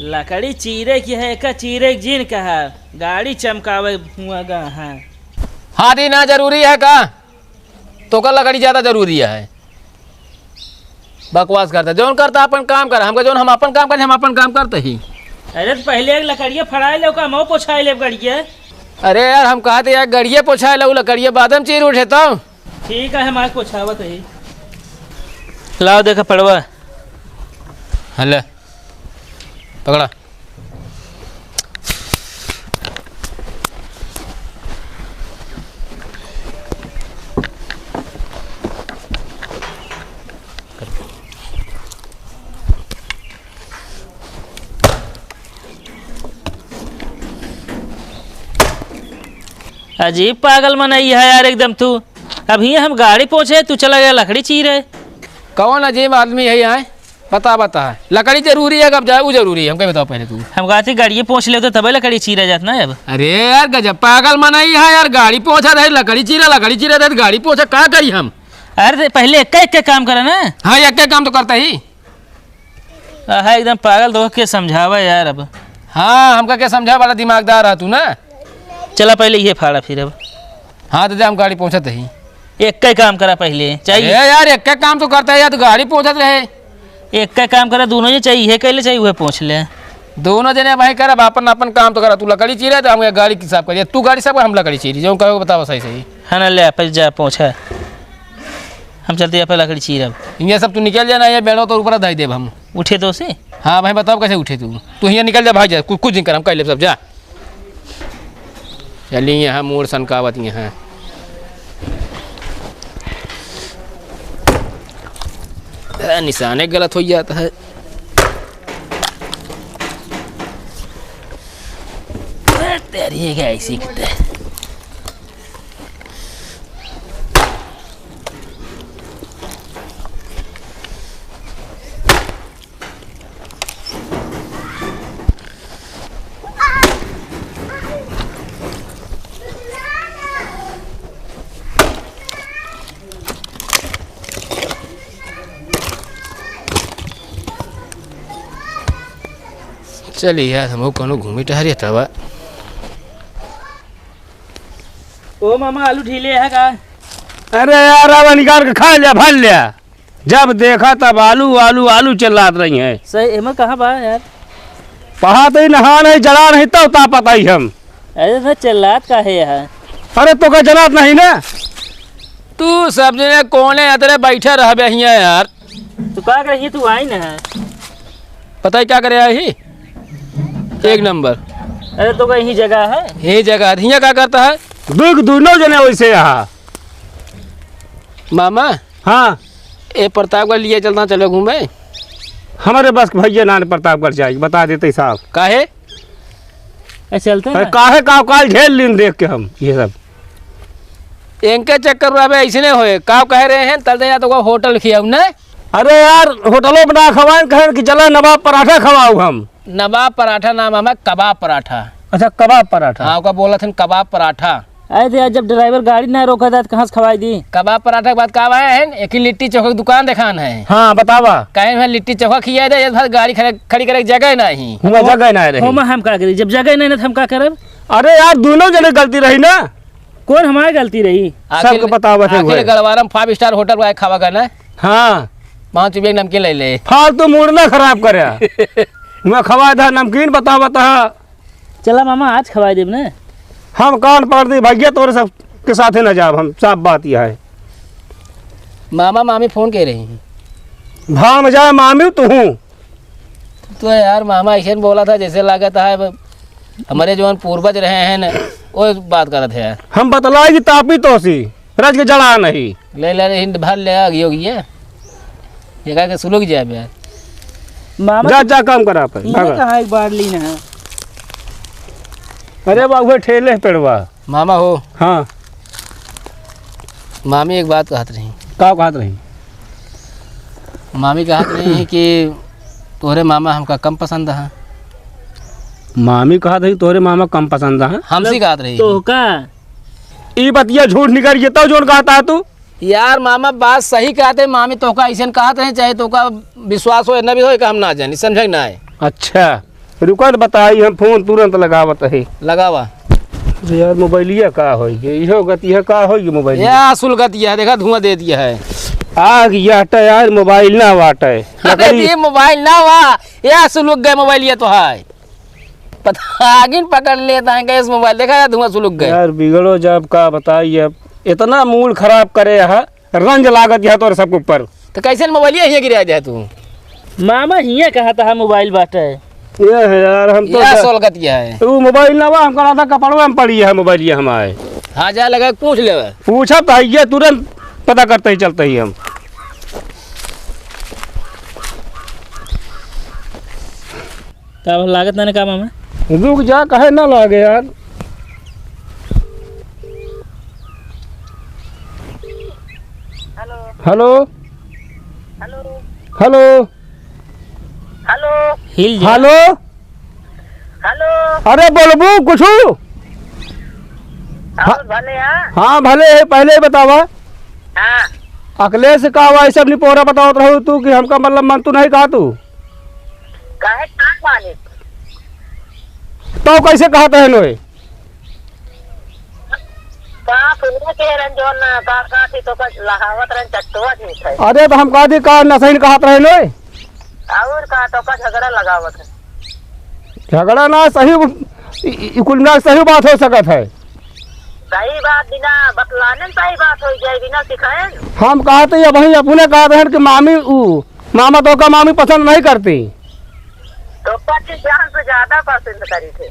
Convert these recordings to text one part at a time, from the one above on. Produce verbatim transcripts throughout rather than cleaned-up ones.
लकड़ी चीरे की है, एका चीरे की जिन कहा, गाड़ी चमकावे हुआ गा है। हाथी ना जरूरी है का? तोका लकड़ी ज्यादा जरूरी है। बकवास करता, जौन करता अपन काम कर, हमका जौन हम अपन काम कर, हम अपन काम करते ही। अरे तो पहले एक लकड़िया फड़ाए ले, ओका मऊ पोछाए ले गड़िया। अरे यार, हम कहते यार गड़िया पोछाए ले, उ लकड़िया बाद में चीर उठे तो। ठीक है, हम आज पोछावत ही। लाओ देखा पड़वा। हाँ ले, पकड़ा। अजीब पागल मनई है यार एकदम तू। अभी हम गाड़ी पोछे, तू चला गया लकड़ी चीरे। कौन अजीब आदमी है यहाँ? बता, बता। लकड़ी जरूरी है, अब जाए, वो जरूरी है, हमका बताओ पहले तू। हम कहते गाड़िए पोंछ लेते, तबे लकड़ी चीरा जात ना अब। अरे यार, गजब पागल मनई है यार, गाड़ी पोंछा रहे, लकड़ी चीरा, लकड़ी चीरा रहे, गाड़ी पोंछा, का करी हम? अरे, ते पहले एक, एक काम करा ना। हाँ, एक, एक काम तो करता ही। आहा, एकदम पागल, तो के समझावा यार अब। हाँ, हमका के समझावा, बड़ा दिमागदार है तू ना। चला पहले ये फाड़ा फिर अब। हाँ, तो जा, हम गाड़ी पोंछत ही। एक का काम करा पहले, चाहिए। अरे यार, एक का काम तो करता है यार, तू गाड़ी पोंछत रहे। एक का काम करा, दोनों जे चाहिए, इहे कैले चाहिए, उहे पोंछ ले। दोनों जने भाई करब, अपन, अपन काम तो करा। तू लकड़ी चीरे, तो हम गाड़ी की साफ करिए। तू गाड़ी साफ कर, हम लकड़ी चीरी। जो कहो, बताओ सही, सही। हाँ ना, ले, अपन जा, पोंछा। हम चलते हैं, अपन लकड़ी चीरब। ये सब तू निकल जाना, ये बेड़ो तो ऊपर धई देब हम। उठे तो से? हाँ भाई, बताओ कैसे उठे तू? तू हियाँ निकल जा, भाग जा, कुछ, कुछ नहीं कर, हम कर लेब सब, जा। चली यहाँ मोड़ सनकावत यहाँ। ए, निशाने गलत हो जाता है। ए, तेरी है क्या ऐसी कितने? चलिए यार, हमहू कौनो घूमी टहरी तब। ओ मामा, आलू ढीले है का? अरे यार, अब निकाल के खा लिया, भर लिया। जब देखा तब आलू, आलू, आलू चिल्लात रही हैं। सही, एमे कहाँ बा यार? पहा तो ही नहा नहीं, जड़ा नहीं, तब ता पता ही हम। अरे तो चिल्लात काहे है? अरे तो का जनात नहीं ना? तू सब जने कोने अतरे बैठे रहबे हियाँ यार। तू का करे, ये तू आई ना है। पता ही क्या करे आई ही? एक नंबर। अरे तो का यही जगह है? यही जगह है। हियाँ का करता है? दुख दोनों जने वैसे यहाँ। मामा। हाँ। ए प्रतापगढ़ लिए चलता, चलो घूमे। हमारे बस के भैया नान प्रतापगढ़ जाए, बता देते साहब। काहे? ए, चलते अरे ना। काहे का काल झेल लीन देख के हम, ये सब। इनके चक्कर में अबे ऐसे नहीं होए। का कह रहे हैं, तलते जा तो को होटल खियाऊ ना। अरे यार, होटलों पर ना खवाएं, कहें कि चला नवाब पराठा खवाऊ हम। नवाब पराठा नाम हमें कबाब पराठा। अच्छा, कबाब पराठा। हाँ, ओका बोलत हन कबाब पराठा। अरे तो यार, जब ड्राइवर गाड़ी ना रोका था, तो कहाँ से खवाई दी? कबाब पराठा के बाद का आया है, एक ही लिट्टी चोखा की दुकान देखान है। हाँ, बतावा। कहे हैं, लिट्टी चोखा खिया दे, ये भर गाड़ी खड़े, खड़ी करे के जगह नहीं। हुआ जगह ना रही। होमा हम का करी? जब जगह नहीं ना, तो हम का करब? अरे यार, दोनों जने गलती रही ना। कौन हमारी गलती रही? आखिर, सबको पता बा, आखिर हुए। गड़वारा में five star होटल वाले खावा का ना। हाँ। पाँच रुपये की नमकीन ले ले। फालतू मूड ना खराब करे। मैं खवा दा नमकीन, बता, बता। चला मामा, आज खवाई देब ने। हम कान पकड़ दी भैया, तोरे सब के साथे ना जाब हम, साफ बात यह है। मामा मामी फोन कह रही हैं। भाम जाए मामी तू हूँ। तो यार मामा ऐसे बोला था जैसे लागत है अब हमारे जौन पूर्वज रहे हैं ना, वो बात करत है। हम बतलाई कि तापी तोसी, रज के जड़ा नहीं। ले ले रे, हिंद भर ले, आग योगी है। ये कह के सुलग जाए बे। मामा जा, जा काम करा पे, ये भागा। कहाँ एक बार लीन है? अरे बाबू, ठेले पेड़वा। मामा हो। हाँ। मामी एक बात कहत रही। का कहत रही? मामी कहत रही कि तोहरे मामा हमका कम पसंद है। मामी कहत रही तोहरे मामा कम पसंद है? हमसे कहत रही। तो का? ई बतिया झूठ निकल गई, तब जोन कहता है तू? यार मामा बात सही कहते, मामी तोहका ऐसन कहत रहे, चाहे तोहका विश्वास हो या ना भी हो, एका हम ना जानी, समझे ना है। अच्छा। रुका त बताई, हम फोन तुरंत लगावत है। लगावा। अरे यार, मोबाइलिया का होई गे? इहो गति है, का होई गे मोबाइल? या सुलगत यह देखा, धुआं दे दिया है। आग याटा यार, मोबाइल ना वाटे। अरे लकड़ी। ये मोबाइल ना वा, या सुलग गए मोबाइल, ये तो है। पता आगिन पकड़ लेता है गैस मोबाइल, देखा या धुआं सुलग गए। यार बिगड़ो जब का बताई, अब इतना मूड खराब करे है। रंज लागत यह तोर सबके ऊपर। तो कैसे मोबाइलिया हियाँ गिरा दे तू? मामा हियाँ कहा था मोबाइल बाटे। ये है यार, हम तो या जा- सोलगत यह है। तू मोबाइल ना बा, हम कहा था कपड़वा में पड़ी है मोबाइल ये हमारे। हाँ, जा लगा पूछ लेवे। पूछा तो है, ये तुरंत पता करते ही चलते ही हम। का भला लागत ना का मामा? रुक जा, कहे ना लागे यार। Hello. Hello. Hello. Hello. Hello. हिल जा। हेलो। हेलो। अरे बोलबू कुछ? और भले हाँ? हाँ, भले है, पहले ही बतावा। हाँ। अखिलेश का हुआ, ऐसे अपनी पोरा बतावत रहू तू कि हमका मतलब मन तू नहीं कहा तू? काहे का मालिक? तो कैसे कहत है नोए? का सुनने के रंजन ना, का, का थी तो का लहावत रहे चट्टुआ ठीक है। अरे तो हम कहा दी का नसहीन कहत रहे नोए? और का तो का झगड़ा लगावत है। झगड़ा ना सही, इ, इ, कुल मिला के सही बात हो सकत है। सही बात बिना बतलाने सही बात हो जाए, बिना सिखाए। हम कहते हैं, वही अपने कहते हैं कि मामी ऊ, मामा तो का मामी पसंद नहीं करती। तो पति जान से ज्यादा पसंद करी थे।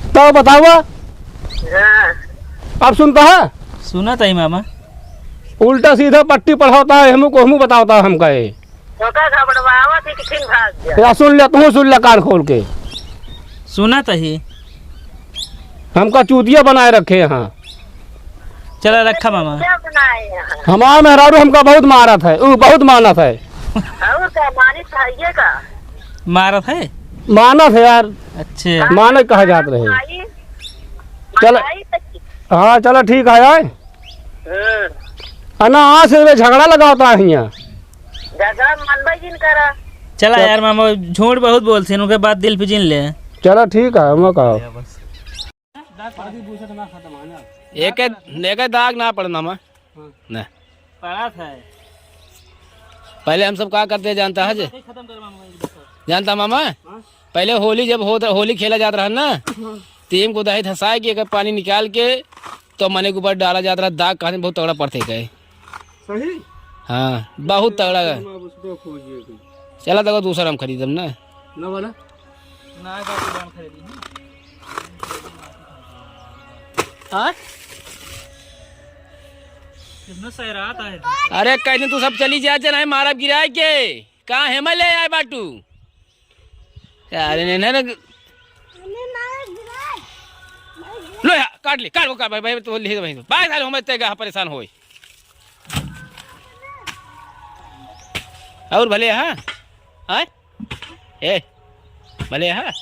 तो बतावा। हाँ। अब सुनता है? सुनत है मामा। उल्टा सीधा पट्टी पढ़ावता है, हमको, हमू बतावता है हमका ये। तो का घबड़वावत है कि फिर भाग जा। या सुन ले, तू सुन ले कान खोल के। सुनत ही। हमका चूतिया बनाए रखे यहाँ। चला रखा मामा। क्या बनाए यहाँ? हमार मेहरारू हमका बहुत मारत है, ऊ बहुत मानत है। और का मानित है ये का? मारत है? मानत है यार। अच्छे। माने कहा जात रहे। आई? चला। आई तक की। हाँ, चला ठीक है यार। हम्म। अना आज से झगड़ा लगावता है यहाँ। झगड़ा मनबे जिन करा। चला तो यार मामा, झूठ बहुत बोलते हैं, उनके बात दिल पे जिन ले। चला ठीक है, हम कहा। एक, एक दाग ना पड़ना मामा। हाँ। ना। पड़ा था। पहले हम सब का करते जानता है जे? खत्म कर मामा, एक दफा। जानता मामा? हाँ। पहले होली जब होत, होली खेला जात रहा ना, हाँ। टीम को दही धसाए के एकर पानी निकाल के तो मने के ऊपर डाला जात रहा, दाग कहानी बहुत तगड़ा पड़ते गए। सही? हाँ, बहुत तगड़ा है। मैं अब उसको खोजिए कोई। चला तो दूसरा हम खरीदम ना। ना वाला? ना का दुकान खरीदी है। हाँ? कितना सैरात है। अरे कहीं तू सब चली जा, जना है मारा गिराए के। कहाँ हेमा ले आए बाटू? अरे नहीं, नहीं, नहीं। लो यार, काट ले, काट वो, काट भाई, भाई, तो ले भाई, भाई, सारे हम इतने गा परेशान होए। और भले, हाँ? हाँ? ए, भले, हाँ?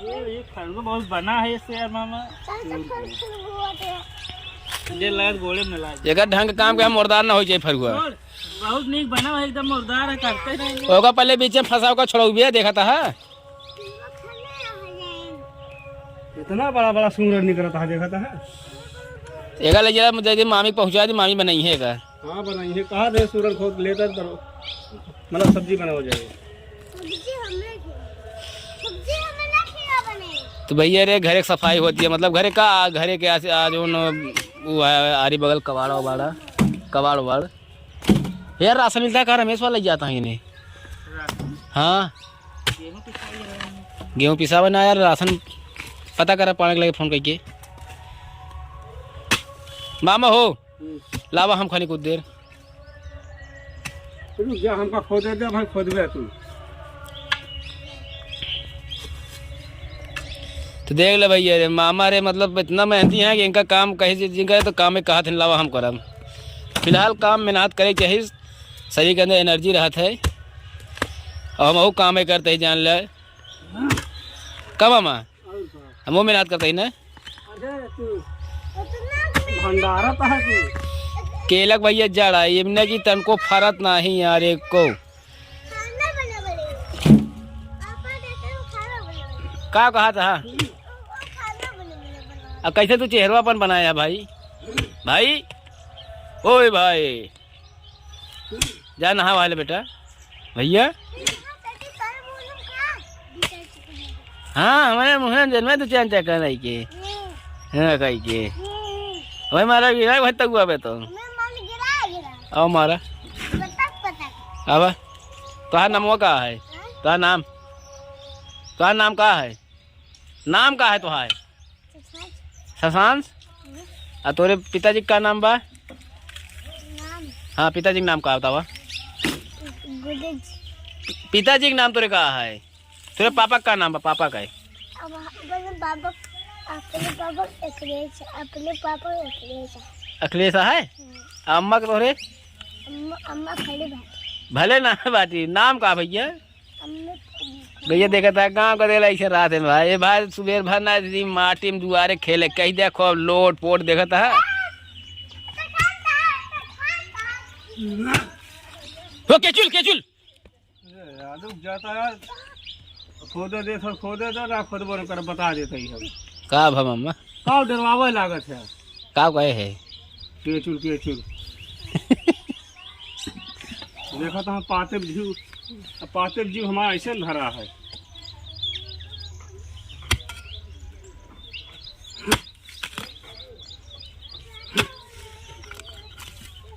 ये, ये खड़गो बहुत बना है इससे यार मामा। ये लगा गोड़े में लाग। एकर ढंग काम के हम मुर्दार ना हो जाए फरुआ। छोड़, बहुत नीक बना है, एकदम मुर्दार है, करते रहेंगे। ओका पहले बीच में फंसा, ओका छोड़ौबे, देखा था, हाँ? इतना बड़ा बड़ा सूरज निकलता है, देखा था, हाँ? एका ले जरा मुझे दे, मामी पहुँचा दी, मामी बनाई है का? हाँ, बनाई है। कहा दे सूरज खोद लेता तो, मतलब, सब्जी बनाओ जाए। सब्जी हमरे खेत, सब्जी हमरे ना खेत बने। तो भैया रे, घर एक सफाई होती है, मतलब, घर का, घर के आस-, आ, जो न, वो है, आरी बगल कबाड़ा वबाड़ा, कबाड़ वबाड़। यार, राशन मिलता है का? रमेश वाला जाता है इन्हें। राशन? हाँ। गेहूं पिसाई है। गेहूं पिसावे ना यार, राशन पता करा पाने के लगे फोन करके। मामा हो, हम्म। लावा हम खानी कुछ देर। रुक जा, हमका खोदे दे भाई, खोदबे तू। तो देख ले भैया रे, मामा रे, मतलब इतना मेहनती है कि इनका काम कहीं से जिनका तो काम में कहा थे लावा हम करब। फिलहाल काम मेहनत करे के चाहिए, शरीर के अंदर एनर्जी रहत है। अब हम अहू कामे करते ही जान ले। का मामा? और का? हमहू मेहनत करते ही ना। अरे तू भंडारा कहाँ की? केलक भैया जड़ है, इमने की तनको फरत नाही यार एको। का कहा था? अब कैसे तू चेहरा अपन बनाया भाई? भाई, ओए भाई, जा नहावा ले बेटा। भैया, हाँ, हमारे मुँह में जन्मे तो चैन चक्कर नहीं के। हाँ, कही के। भाई, मारा गिरा भाई तक हुआ बे तो। आओ मारा। अब तोहार नामवा का है? तोहार नाम? तोहार नाम का है? नाम का है तोहार? शशांश। शशांश? हम्म। आ तोरे पिताजी का नाम बा? नाम? हाँ, पिताजी के नाम का बतावा? गुरुजी। पिताजी के नाम तोरे का है? तोरे पापा का नाम बा? पापा का है? अब अपने पापा, अपने पापा अखिलेश, अपने पापा अखिलेश है। अखिलेश है? हम्म। आ अम्मा के तोरे? अम्मा, अम्मा खड़ी बाटी। भले ना बाटी, नाम का भैया? भैया देखत है, गाँव का देला ऐसे रात है भाई। ये भाई सुबेर भर ना दीदी माटी में दुआरे खेले, कहीं देखो लोट पोट देखत है। हो केचुल, केचुल। अरे यार, रुक जाता यार। खोदे दे, थोड़ा खोदे दे ना, खोदबो न कर, बता देते ही हम। का भा मामा? का डरवावे लागत है? का कहे है? केचुल, केचुल। देखा तो हम पाते जीव, पाते जीव हमारा ऐसे न धरा है।